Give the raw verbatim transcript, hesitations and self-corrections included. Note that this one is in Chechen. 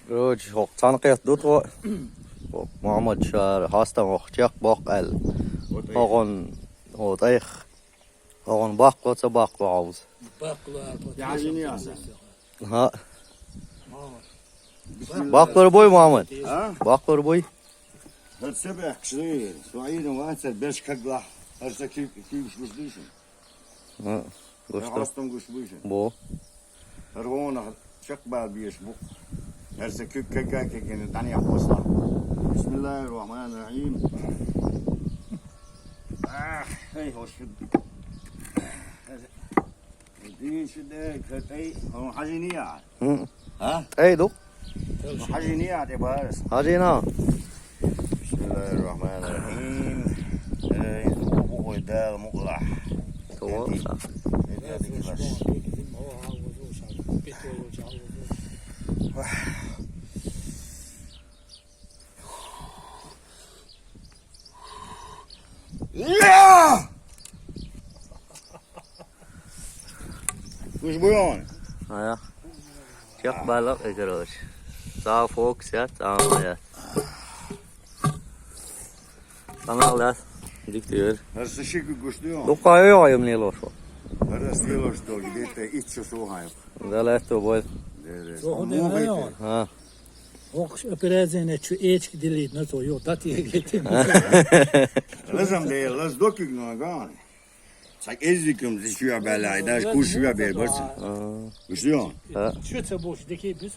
Короче, хӀокху цхьаьнакхетта ду тхо. ХӀокху Мухьаммад шара хьастам вахча чекхбоккху аьлла. ХӀокхун, хӀо тӀайх. ХӀокхун баккхало ца баккхало хьовза. Баккхало аьлла. ХӀа. Баккхалур буй, Мухьаммад? А? Баккхалур буй? ХӀара ца баьхкаш, со Ӏийна вацара, берш каглахь, хӀара ца куьйгаш гуш дуй шуна? А, гуш ду. Хьастам гуш буй шуна? Бу. ХӀара гӀонах чекхбала безаш бу-кх. ХӀара сан куьг кагга-каггина дӀанехьа хьостахь. Бисмиллахир-рахманир-рахим. Ах, эй, хӀо шу. Дийша дерг, хӀара тӀай, хӀо хьажийна яхьа? ХӀун? А? ТӀай ду? Хьажийна яхьа тӀе бахара ас. Хьажийна. Бисмиллахир-рахманир-рахим. Эй, зула бу хой Дала мукъалахь. Товар са. Я! Гуш буй хьуна? А, я. Чекхбаьлла, короче. Цхьа фокус яц, цхьа ма яц. Канал яц. Дика тӀера. ХӀара сан ши куьг гуш дуй хьуна? Дукха йо, йо, ма лелош ву. ХӀара ас лелош долу, где-то итт часов хьайба. Да, лаьтто бой. Дера. Со хӀун Муха дина йо? А. ХӀокхуш операцияна чу эчка дилийтина цо, йо, датегайтина. Лазам де, лаз докуьг ноган. Цхьа кӀеззиг хӀума зи чоьхьа баьлла, даже куш чоьхьа бер бац. А. Гуш дуй хьуна? А. Чу ца бохуш, дикий бис.